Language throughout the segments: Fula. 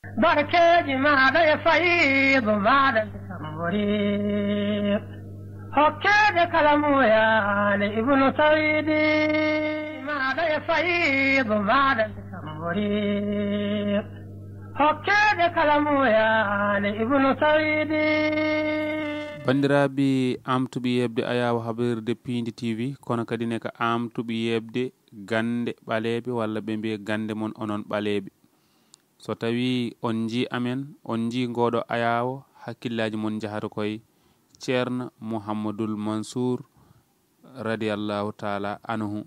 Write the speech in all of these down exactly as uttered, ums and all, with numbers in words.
Barkeeji maaɗa e fayiidu maaɗa mi tamborii. Hokkeede kala muuyaali Ibnu Sawiidi. Maaɗa e fayiidu maaɗa mi tamborii. Hokkeede kala muuyaali Ibnu Sawiidi. Banndiraaɓe, am tuɓi yeɓde Ayaawo Habeeru Deppiindi T V, kono kadi ne ka am tuɓi yeɓde gannde ɓaleeɓe, walla ɓe mbiya gannde mon onon ɓaleeɓe. So tawii on njii amen, on njii ngooɗo ayaawo, hakkillaaji mon njahata koye Ceerno Muhammadul Mansuur, radiyallaahu taala anhu,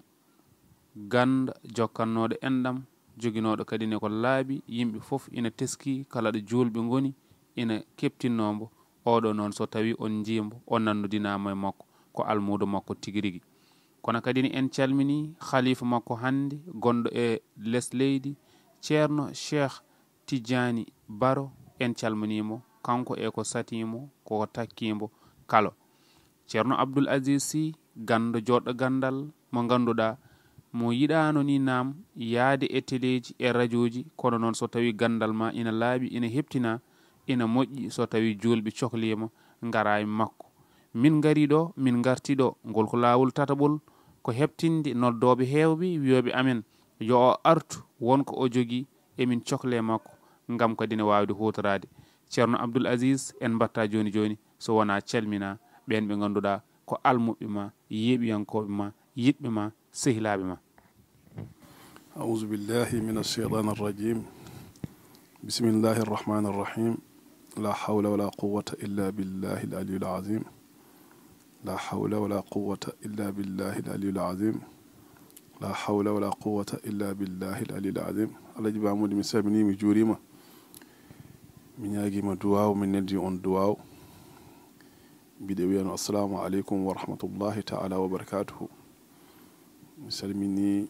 gannda jokkannooɗo enɗam, joginooɗo kadi ne ko laabi, yimɓe fof ina teskii kala ɗo juulɓe ngoni, ina keɓtinnoo mbo. Oɗo noon, so tawii on njii mbo, on nanndodinaama e makko, ko almuudo makko tigi rigi. Kono kadi ne en calminii khalifa makko hannde gonɗo e les leydi, Ceerno Cheikh Tijjaani Baro, en calminii mo, kanko e ko satii mo, ko takkii mbo kala. Ceerno Abdul Aziz Sy, ganndo joɗɗo ganndal mo ngannduɗaa, mo yiɗaano ni naam yahde e teleeji e rajooji, kono noon so tawii ganndal ma ina laaɓi, ina heɓtinaa, ina moƴƴi, so tawii juulɓe cohliima, ngaraa e makko. Min ngarii ɗo, min ngartii ɗo, ngol ko laawol tataɓol, ko heɓtinde noddooɓe heewɓe, wiyooɓe amen, yo o artu, won ko o jogii, emin cohlee makko, ngam kadi ne waawde huutoraade. Ceerno Abdul Aziz, en mbaɗtaa jooni jooni, so wonaa calminaa ɓeen ɓe ngannduɗaa ko almuɓɓe ma, yeeɓiyankooɓe ma, yiɗɓe ma, sehilaaɓe ma. أعوذ بالله من الشيطان الرجيم. بسم الله الرحمن الرحيم. لا حول ولا قوة إلا بالله العلي العظيم. لا حول ولا قوة إلا بالله العلي العظيم. لا حول ولا قوة إلا بالله العلي العظيم. Alhaji Mamoudou, mi salminii, mi juuriima. Mi ñaagiima duwaaw, mi neldi on duwaaw. Mbiɗe wiyano, assalamu aleykum wa rahmatullahi taala wa barakatuhu. Mi salmini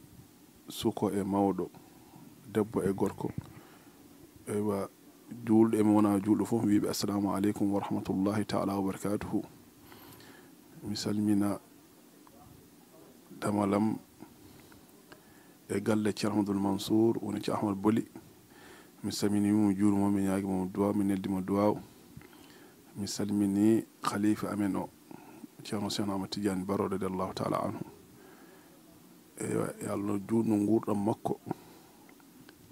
suko e mawɗo, debbo e gorko. Eywa, juulɗo e mo wona juulɗo fof, mi wiiɓe assalamu aleykum wa rahmatullahi taala wa barakatuhu. Mi salmina damalam e galle Ceerno Ahmadul Mansour, woni Ceerno Ahmad Boli. Mi salmini mo, mi juuri mo, mi ñaagi mo duwaaw, mi neldi mo duwaaw. Mi salmini khalifa amen o, Ceerno Seexna Ahmad Tijaani Baro, radiyallahu taala anhu. Eywa, yo Allah juutnu nguurɗam makko.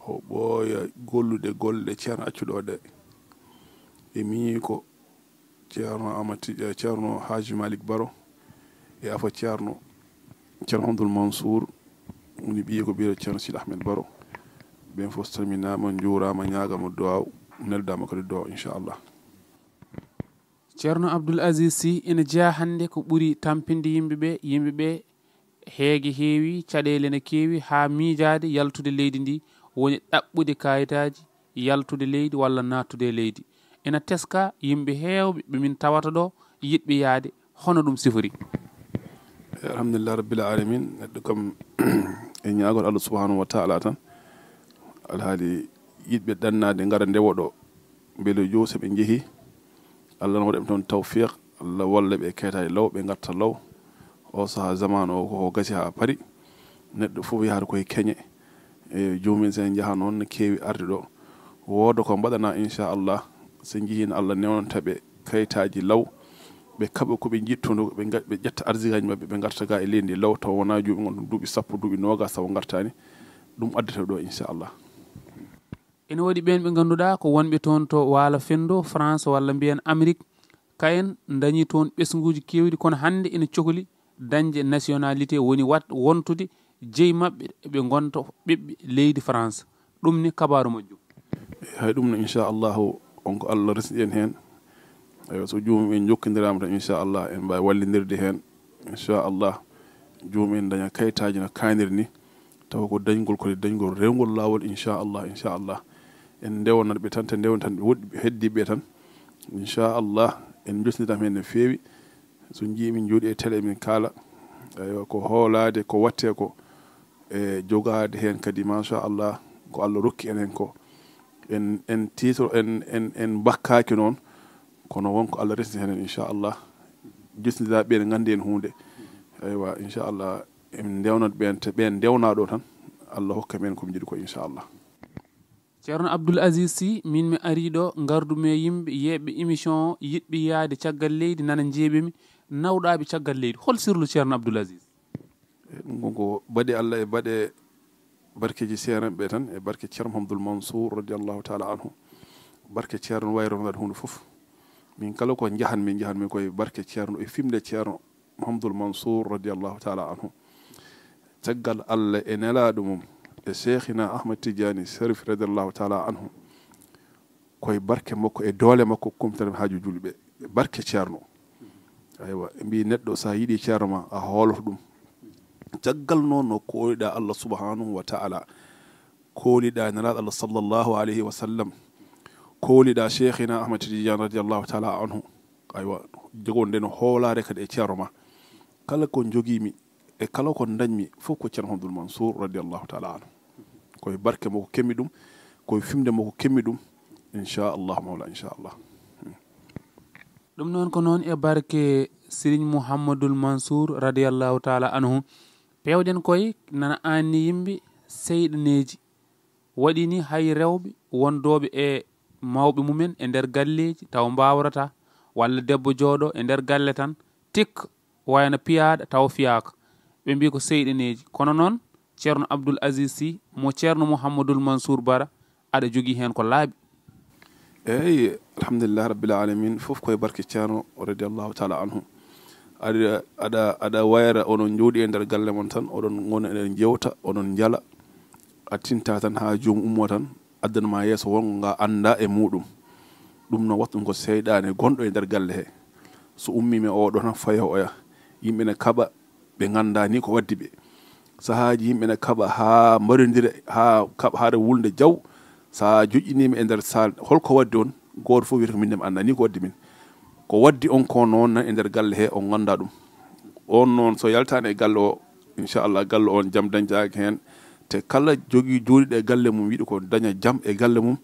O ɓooya gollude golle Ceerno accuɗo ɗe. E miñi ko Ceerno Amati, eh, Ceerno Haaji Malik Baro, e afa Ceerno, Ceerno Hamdul Mansour, woni ɓiye ko ɓiye Ceerno Sidi Ahmed Baro. Ɓen fof salminaama, njuuraama, ñaagaama duwaaw, neldaama kadi duwaaw, inchallah. Ceerno Abdul Aziz Sy, ina jeyaa hannde ko ɓuri tampinde yimɓe ɓe, yimɓe ɓe heege heewi, caɗeele ne keewi, haa miijaade yaltude leydi ndi, woni ɗaɓɓude kaayitaaji, yaltude leydi walla naattude e leydi. Ina teska yimɓe heewɓe ɓe min tawata ɗo, yiɗɓe yahde, hono ɗum sifori? Alhamdulillah rabbil alamin, neɗɗo kam e ñaagol Allah subhanahu wa taala tan, alhaali yiɗɓe ɗannaade ngara ndewa ɗo, mbele jow so ɓe njehi, Allah no waɗa ɓe toon tawfiq, Allah walla ɓe kaytaji law, ɓe ngarta law. O saha zaman o ko gasi ha paari. Neɗɗo fof yahata koye keñe. E joomum en sen njaha noon no keewi arde ɗo. Wooda ko mbaɗana inchallah. So njihino Allah newnanta ɓe kaytaji law. Ɓe kaɓa ko ɓe jittuno, ɓe nga-, ɓe ƴetta arsigaji maɓɓe, ɓe ngarta ga e leydi ndi law, taw wona juuɓe gon ɗum duuɓi sappo, duuɓi nogas, taw ngartani. Ɗum addata ɗo inchallah. Ene waɗi ɓeen ɓe ngannduɗaa ko wonɓe toon to Waalo Fenndo, France walla mbiyen Amérique, kayen ndañi toon ɓesnguuji keewɗi, kono hannde ina cokli dañde nationalité, woni wat-, wontude jeyi maɓɓe, ɓe ngonta ɓiɓɓe leydi France. Ɗum ni kabaaru majjum. Hay ɗum no, inchallahu, on ko Allah resdi en heen. Eywa, so joomum en jokkondiraama tan, inchallah, en mbaawi wallindirde heen. Inchallah, joomum en daña kayitaaji no kaaniri ni. Tawa ko dañgol, kadi dañgol rewngol laawol, inchallah, inchallah. En ndewnat ɓe tan, te ndewnatan ɓe woɗɗi, heddiiɓe ɓe tan. Inchallah, en njosnidaama heen no feewi. So njii min njooɗi e télé, min kaala. Eywa, ko hoolaade, ko waɗtee ko, e jogaade heen kadi, machallah, ko Allah rokki en heen ko. En, en tiitoro, en, en, en mbakkaaki noon, kono won ko Allah resdi heen, inchallah. Jisnidaaɓe ɓe ne nganndi en huunde. Eywa, inchallah, en ndewnat ɓeen, te ɓeen ndewnaa ɗo tan, Allah hokka men ko min njiɗi ko, inchallah. Ceerno Abdoul Aziz Sy, min mi arii ɗo, ngardu-mi e yimɓe yeeɓɓe émission o, yiɗɓe yaade caggal leydi, nana njeeɓi-mi, nawɗaaɓe caggal leydi. Hol sirlu Ceerno Abdoul Aziz? E ɗum kon ko baɗe Allah e baɗe barkeeji seeranɓe tan, e barke Ceerno Mouhamadoul Mansour radiyallahu taala anhu. Barke Ceerno wayronoo ɗum huunde fof. Min kala ko njahan-mi, njahan-mi koye barke Ceerno e fimde Ceerno Mouhamadoul Mansour radiyallahu taala anhu. Caggal Allah e nelaaɗo mum e Cheikhina Ahmad Tidiane Cherif radiyallahu taala anhu, koye barke makko e doole makko kumpitanmi haaju julɓe. Barke Ceerno. Aywa, ɓe mbii neɗɗo so a yiɗii Ceerno ma, a hooloto ɗum. Caggal noon no kooliɗaa Allah subhanahu wa taala, kooliɗaa nelaaɗo Allah sallallahu alayhi wa sallam, kooliɗaa Cheikhina Ahmad Tidiane radiyallahu taala anhu. Aywa, jogonde no hoolaare kadi e Ceerno ma. Kala ko njogii-mi e kala ko ndañ-mi fof ko Ceerno Mouhamadoul Mansour radiyallahu taala anhu. Koye barke makko keɓmi ɗum, koye fimde makko keɓmi ɗum, inchallahu mawla, inchallah. Ɗum noon ko noon e barke Serigne Mouhamadoul Mansour radiyallahu taala anhu. Peewɗen koye nana aanni yimɓe seyɗaneeji. Waɗi ni hay rewɓe wondooɓe e mawɓe mumen e nder galleeji taw mbaawrata, walla debbo jooɗo e nder galle tan, tik, wayano piyaaɗo taw fiyaaka. Ɓe mbii ko seyɗaneeji. Kono noon, Ceerno Abdoul Aziz Sy mo Ceerno Mouhamadoul Mansour Bara, aɗa jogii heen ko laaɓi. Eeyi, alhamdulillahi rabbil alamin, fof koye barke Ceerno radiyallahu taala anhu. Aɗa, aɗa, aɗa wayra onon njooɗi e nder galle mon tan, oɗon ngona eɗen njewta, oɗon njala. A tinta tan haa joomum ummo tan, addana ma yeeso wongo nga annda e muɗum. Ɗum no watta ɗum ko seyɗaane gonɗo e nder galle he. So ummii e oɗo tan fayo oya. Yimɓe ne kaɓa, ɓe ngannda ni ko waddi ɓe. Sahaaji yimɓe ne kaɓa haa mbarondira, haa kaɓa haade wulde jaw. Sa joƴƴiniima e nder saal, holko waddi on? Gooto fof wiyata ko min de mi annda ni ko waddi min. Ko waddi on ko noon nan e nder galle he, on ngannda ɗum. On noon so yaltaani e galle o, inchallah galle on jam dañjaaki heen. Te kala jogii jooɗiiɗo e galle mum yiɗi ko daña jam e galle mum,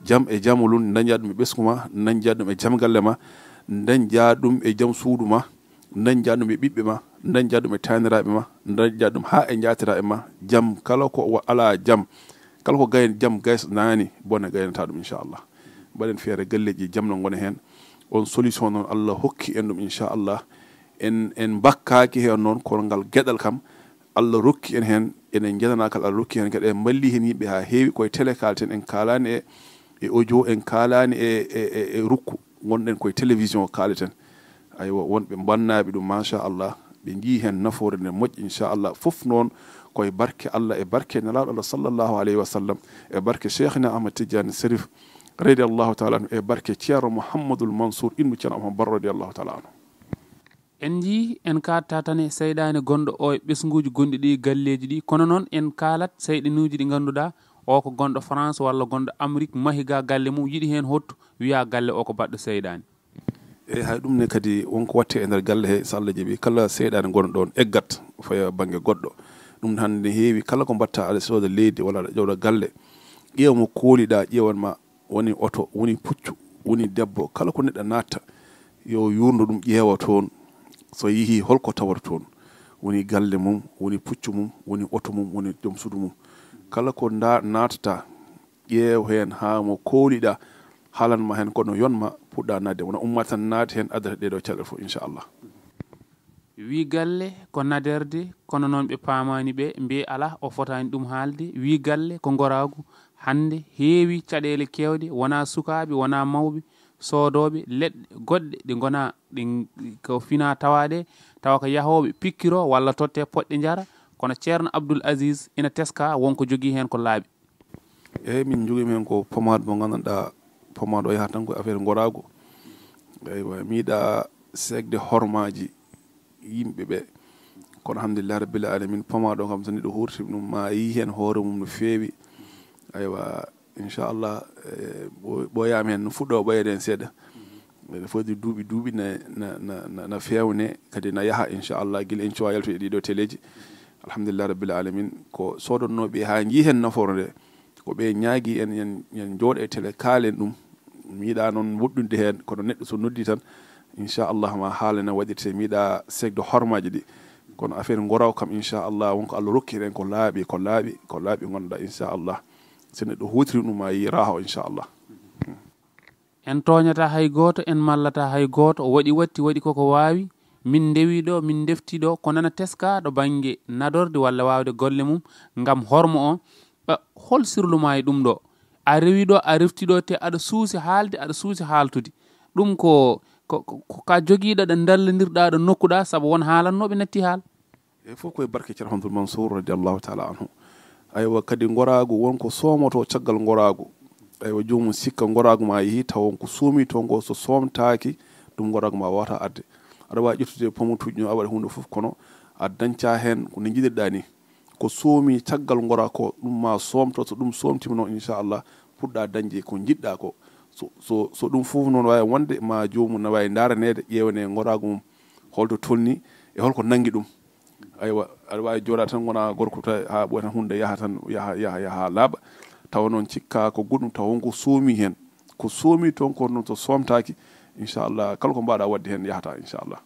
jam e jamalun, daña ɗum e ɓesngu ma, daña ɗum e jam galle ma, daña ɗum e jam suudu ma, daña ɗum e ɓiɓɓe ma, daña ɗum e taaniraaɓe ma, daña ɗum haa e njaatiraaɓe ma. Jam kala ko wa-, alaa jam, kala ko gay-, jam gaysnaani, bone gaynata ɗum inchallah. Mbaɗen feere galleeji jam no ngona heen. On solution noon Allah hokki en ɗum inchallah. En, en mbakkaaki heen noon, kono ngal geɗal kam Allah rokki en heen, enen njananaa kala Allah rokki heen kadi, en mballi heen yimɓe haa heewi. Koye télé kaalten, en kaalaani e, e audio, en kaalaani e, e, e, e rukku, ngonɗen koye télévision kaaleten. Aywa, wonɓe mbannaaɓe ɗum, machallah, ɓe njii heen nafoore nde moƴƴi, inchallah. Fof noon koye barke Allah e barke Nelaaɗo Allah sallallahu alayhi wa sallam, e barke Cheikhina Ahmad Tidiane Serif, radiyallahu taala anhu, e barke Ceerno Mouhamadoul Mansour ibnu Ceerno Ahmad Baro, radiyallahu taala anhu. En njii, en kaaɗta tan e seyɗaane gonɗo o e ɓesnguuji gonɗi ɗi e galleeji ɗi, kono noon en kaalat seyɗanuuji ɗi ngannduɗaa o ko gonɗo France walla gonɗo Amérique, mahi ga galle mum, yiɗi heen hottu, wiya galle o ko baɗɗo seyɗaane. Eyi, hay ɗum ne kadi wonko watte e nder galle he, so Allah jaɓi, kala seyɗaane gonɗo ɗoon eggat, faya bannge goɗɗo. Ɗum ne hannde ne heewi, kala ko mbaɗta, aɗa sooda leydi walla aɗa ƴeewɗa galle, ƴeewa mo kooliɗaa, ƴeewan ma woni oto, woni puccu, woni debbo, kala ko neɗɗo naatta, yo yuurno ɗum, ƴeewa toon. So yehii, holko tawata toon? Woni galle mum, woni puccu mum, woni oto mum, woni joom suudu mum. Kala ko nda-, naatata, ƴeew heen haa mo kooliɗaa, haalan ma heen kono yon ma puɗɗa naatde. Wona umma tan naati heen, addata ɗee ɗoo caɗeele fof, inchallah. Wii galle ko naderde, kono noon ɓe paamaani ɓe, mbiye alaa, o fotaani ɗum haalde. Wii galle ko ngoraagu. Hannde heewi caɗeele keewɗe, wonaa sukaaɓe, wonaa mawɓe, soodooɓe leɗɗe goɗɗe ɗe ngonaa, ɗe ng-, ko finaa tawaaɗe, tawa ko yahooɓe pikkiroo walla tottee poɗɗe njara. Kono Ceerno Abdul Aziz ina teskaa, won ko jogii heen ko laaɓi. Eeyi, min njogii heen ko pommade mo nganndanɗaa, pommade o yaha tan ko affaire ngoraagu. Eywa, mi yiɗaa seekde hormaaji yimɓe ɓe. Kono alhamdulillahi rabbil alamin, pommade o kam so neɗɗo huurti ɗum, ma yii heen hoore mum no feewi. Eywa, inchallah, eh, ɓo-, ɓooyaama heen no fuɗɗoo ɓooyde heen seeɗa. Ene foti duuɓi, duuɓi na, na, na, na, na feewne, kadi na yaha, inchallah, gila en cuwaa yaltude e ɗii ɗoo teleeji. Alhamdulillahi rabbil alamin, ko soodannooɓe haa njii heen nafoore nde, ko ɓe ñaagii en, yen, yen njooɗo e télé, kaalen ɗum. Mi yiɗaa noon woɗɗude heen, kono neɗɗo so noddi tan, inchallah, ma haala no waɗirtee. Mi yiɗaa seekde hormaaji ɗi. Kono affaire ngoraagu kam, inchallah, won ko Allah rokki en ko laaɓi, ko laaɓi, ko laaɓi ngannduɗaa, inchallah. So neɗɗo huutiri ɗum, ma yi raha o, inchallah. En tooñataa hay gooto, en mallataa hay gooto. O waɗi watti, waɗi koko waawi. Min ndewi ɗo, min ndefti ɗo, ko nana teskaa ɗo bannge nadorde walla waawde golle mum ngam hormo o. Hol sirlu ma e ɗum ɗo? A rewi ɗo, a refti ɗo, te aɗa suusi haalde, aɗa suusi haaltude. Ɗum ko ko ka jogiiɗo ɗo ndallindirɗa ɗo nokkuɗa, sabu won haalannooɓe natti haal. E fof koye barke Ceerno Hamdoul Mansour radiallahu taala anhu. Aywa, kadi ngoraagu won ko soomoto caggal ngoraagu. Aywa, joomum sikka ngoraagu ma yehi taw won ko soomi toon ko so soomtaaki ɗum ngoraagu ma wawata arde. Aɗa waawi ƴettude pomutuuji no a waɗa huunde fof kono a dañca heen ko nde njiɗirɗa ni. Ko soomi caggal ngora ko ɗum ma soomto, so ɗum soomtima noon inchallah puɗɗa dañde ko njiɗɗa ko. So so so ɗum fof noon waawi wonde ma joomum na waawi ndaaraneede ƴeewane ngoraagu mum holto tolni e holko nanngi ɗum. Aywa, aɗa waawi jooɗa tan wona gorko ta ha ɓooya tan hunde yaha tan yaha yaha yaha laaɓa. Tawa noon cikka ko goɗɗum tawa wonko soomi heen. Ko soomi toon ko noon so soomtaaki inchallah kala ko mbaɗa waɗde heen yahata inchallah.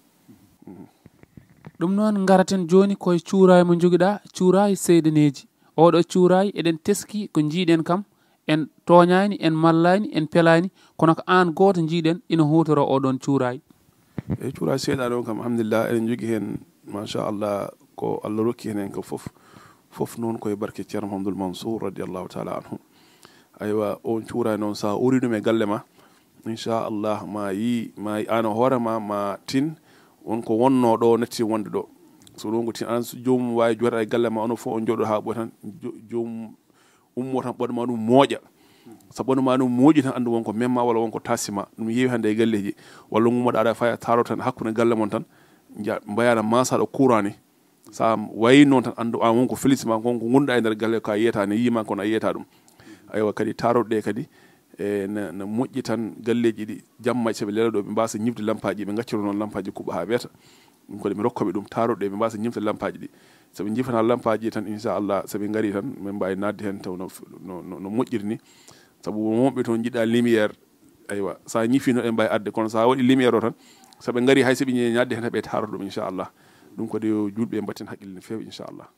Ɗum noon ngaraten jooni koye cuuraay mo njogiɗa, cuuraay seyɗaneeji. Oɗo cuuraay eɗen teski ko njiiɗen kam, en tooñaani, en mallaani, en pelaani, kono ko aan gooto njiiɗen ina huutoro oɗon cuuraay. E cuuraay seyɗaane on kam alhamdulillah eɗen njogi heen machallah ko Allah rokki heen en ko fof. Fof noon koye barke Ceerno Mahamadul Mansour radiallahu taala anhu. Aywa, on cuuraay noon so a uri ɗum e galle ma inchallah ma yi ma yi aan hoore ma ma tin won ko wonno ɗo natti wonde ɗo. So ɗum ko tin aan joomum waawi jooɗa e galle ma onon fof on jooɗo haa ɓoy tan joomum ummo tan ɓoɗo ma ɗum mooƴa. So ɓoɗo ma ɗum mooƴi tan anndu won ko memma walla won ko tasima. Ɗum heewi hannde e galleeji walla ngummoɗa aɗa faya taro tan hakkunde galle mon tan mbayana masaɗo courant ni. Sa wayi noon tan anndu an won ko felisma kon ko gonɗa e nder galle ka yiyata ne yima kono a yiyata ɗum. Aywa kadi taroɗe ɗe kadi e na moƴƴi tan galleeji ɗi jamma soɓe lelo ɗo ɓe mbasa ñifde lampaji ɓe gaccoro noon lampaji kuɓɓa ha weeta. Ɗum kadi mi rokkoɓe ɗum taroɗe ɓe mbasa ñifde lampaji ɗi. Soɓe jifana lampaji tan inchallah soɓe gari tan min mbawi nadde hen taw no moƴƴiri ni. Saabu wonɓe toon jiɗa lumière. Aywa sa ñifi no ɗen mbawi adde kono sa waɗi lumière o tan soɓe gari hay soɓe ñi nadde hen heɓe taroto ɗum inchallah. Ɗum kadi yo julɓe mbatten haqqille no fewi inchallah.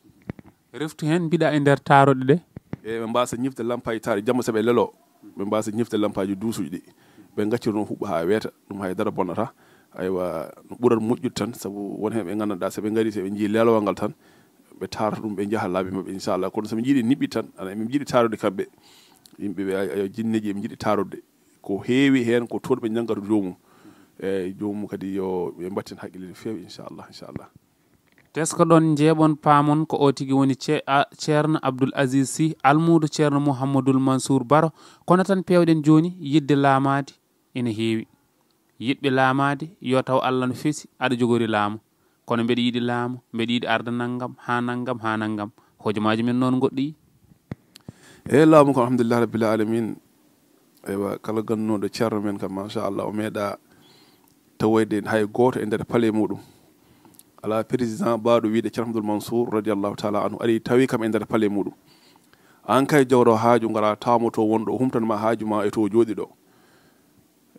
Reftu heen mbiɗa e nder taaroɗe ɗe. E ɓe mbasa ñifde lampaji taaɗi jamma soɓe lelo ɓe mbasa ñifde lampaji duusuji ɗi. Ɓe gaccirno huɓɓa ha weeta ɗum hay dara bonnata. Aywa no ɓurat moƴƴude tan saabu won hen ɓe gandanɗa soɓe gaari soɓe jii lelowal ngal tan ɓe tarata ɗum ɓe jaaha laabi mabɓe inchallah kono soɓe jiiɗi niɓɓi tan ana eɓe jiiɗi taarode kamɓe. Yimɓe ɓe ayo jinneji eɓe jiiɗi taarode ko heewi hen ko toon ɓe jangata joomum. Eyyi joomum kadi yo ɓe mbatten haqqille no fewi inchallah inchallah. Teskoɗon njeeɓon paamon ko o tigi woni ceerno Abdoul Aziz Sy almuudo ceerno Mouhamadoul Mansour Baro. Kono tan peewɗen jooni yiɗde laamaade ina heewi. Yiɗɓe laamaade yo taw Allah no fesi aɗa jogori laamu kono mbeɗa yiɗi laamu mbeɗa yiɗi arde nanngam haa nanngam haa nanngam. Hojomaaji men noon ngoɗɗoyi. Eyi laamu ko alhamdulillah rabbil alamin. Eywa kala gannuɗo ceerno men kam machallah o meeɗa tawoyde hay gooto e nder palais muɗum. Alaa président baawɗo wiyde Ceerno Hamdoul Mansour radiallahu taala anhu ari tawi kam e nder palais muɗum. Aan kay jawɗo haaju ngara taamoto wonɗo o humtanma haaju ma e to jooɗi ɗo.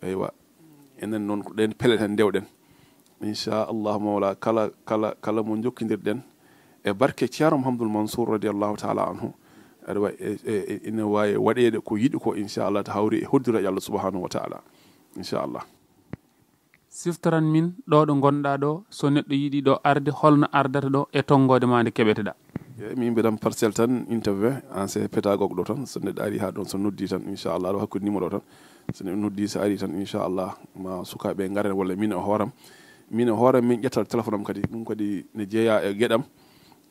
Eywa enen noon ko ɗen pele tan ndewɗen. Inchallahu mawla kala kala kala mo jokkidirɗen e barke Ceerno Mahamadul Mansour radiallahu taala anhu. Aɗa wawi ina wawi waɗede ko yiɗi ko inchallah ta hawri e hoddiraji Allah subhanahu wa taala. Inchallah. Siftoran min ɗo ɗo gonɗa ɗo so neɗɗo yiɗi ɗo arde holno ardata ɗo e tonngode ma nde keɓeteɗa? Eyyi min mbiɗam parcelle tan interview ancien pédagogue ɗo tan so neɗɗo ari ha ɗon so noddi tan inchallah aɗa hakkude numéro tan. So neɗɗo noddi so ari tan inchallah ma sukaɓe garen walla min e hooram. Min e hooram min ƴetta téléphone am kadi ɗum kadi ne jeeya e gueɗam.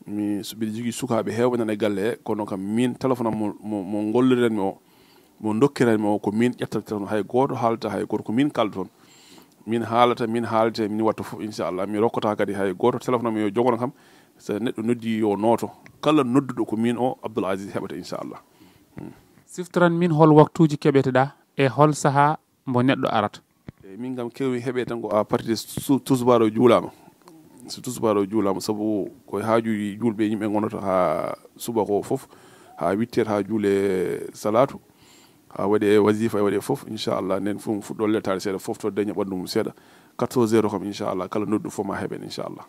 Mi mbiɗa jogui sukaɓe hewɓe nan e galle he kono kam min téléphone am mo golliranmi o mo dokkiranmi o ko min ƴettata téléphone hay goto haalata hay goto ko min kalda toon. Min haalata min haalete min watta foof inchallah mi rokkata kadi hay goto téléphone am yo jogono kam. So neɗɗo noddi yo nooto kala nodduɗo ko min o Abdoul Aziz heɓata inchallah. Siftoran min hol waktuji keɓeteɗa e hol saaha mbo neɗɗo arata? Eyyi min kam kewmi heɓe tan ko à partir de tusubaar o juulama. So tusubaar o juulama saabu ko haajuji julɓe yimɓe gonata ha subaka o foof ha huit heures ha juule salatu ha waɗe wasifa e waɗe foof inchallah nden fof fuɗɗo lettaade seeɗa fof to daña ɓandu mum seeɗa. Quatorze heures kam inchallah kala noddu fof ma heɓen inchallah.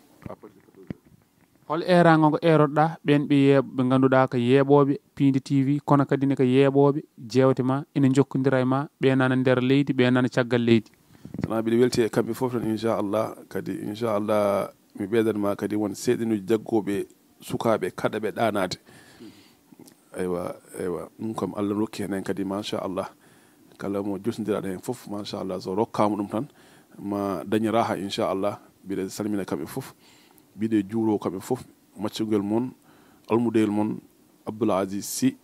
Hol eeraango ngo eeroɗaa ɓeen ɓe yeeɓ-, ɓe ngannduɗaa ko yeeɓooɓe Piindi T V, kono kadi ne ko yeeɓooɓe jeewte ma, ina njokkondira e ma, ɓe nana nder leydi, ɓe nana caggal leydi? Sana mbiɗa welti e kamɓe fof tan, inchallah. Kadi, inchallah, mi ɓeydan ma kadi won seeɗanuuji jaggooɓe sukaaɓe kaɗa ɓe ɗaanaade. Eywa, eywa, ɗum kam Allah rokki heen, heen kadi, machallah. Kala mo jotondiraɗo heen fof, machallah, so rokkaama ɗum tan, ma dañi raha, inchallah. Mbiɗa salmina kamɓe fof, mbiɗa juuro kamɓe fof, maccugel mon, almudeyel mon, Abdoul Aziz Sy,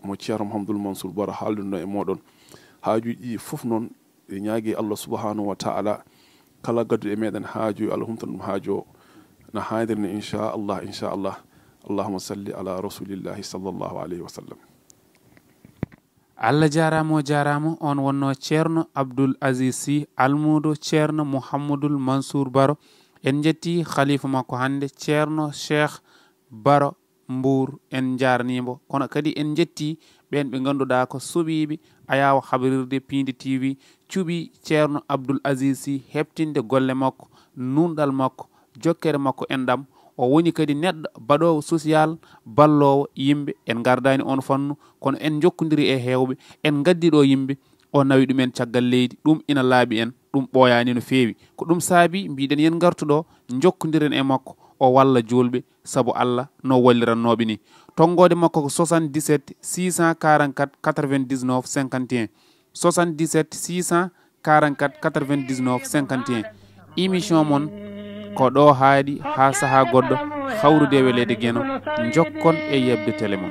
mo Ceerno Mouhamadoul Mansour Baro haalduno e mooɗon. Haajuuji ɗi fof noon, e ñaagi Allah subhanahu wa taala, kala gadduɗo e meɗen haaju, yo Allah humtan ɗum haaju o, na haaniri ni, inchallah, inchallah. Allahumma salli ala rasulillahi sallallahu alayhi wa sallam. Allah jaaraama, o jaaraama. On wonno Ceerno Abdoul Aziz Sy, almuudo Ceerno Mouhamadoul Mansour Baro. En njetti khalifa makko hannde, Ceerno Cheikh Baro Mbour. En njaarnii mbo. Kono kadi en njetti ɓeen ɓe ngannduɗaa ko suɓiiɓe ayaawo habrirde Piindi T V, cuɓi Ceerno Abdoul Aziz Sy heɓtinde golle makko, nunɗal makko, jokkere makko enɗam. O woni kadi neɗɗo baɗoowo social, balloowo yimɓe. En ngardaani on fannu, kono en njokkondiri e heewɓe, en ngaddi ɗo yimɓe, o nawi ɗumen caggal leydi. Ɗum ina laaɓi en, ɗum ɓooyaani no feewi. Ko ɗum saabi mbiɗen yen ngartu ɗo, njokkondiren e makko, o walla juulɓe, sabu Allah no wallirannooɓe ni. Tonngoode makko ko soixante-dix-sept six cent quarante-quatre quatre-vingt-dix-neuf cinquante et un. Soixante-dix-sept six cent quarante-quatre quatre-vingt-dix-neuf cinquante et un. Émission mon ko ɗo haaɗi, haa sahaa goɗɗo, hawrude e weleede Geno, njokkon e yeɓde télé mon.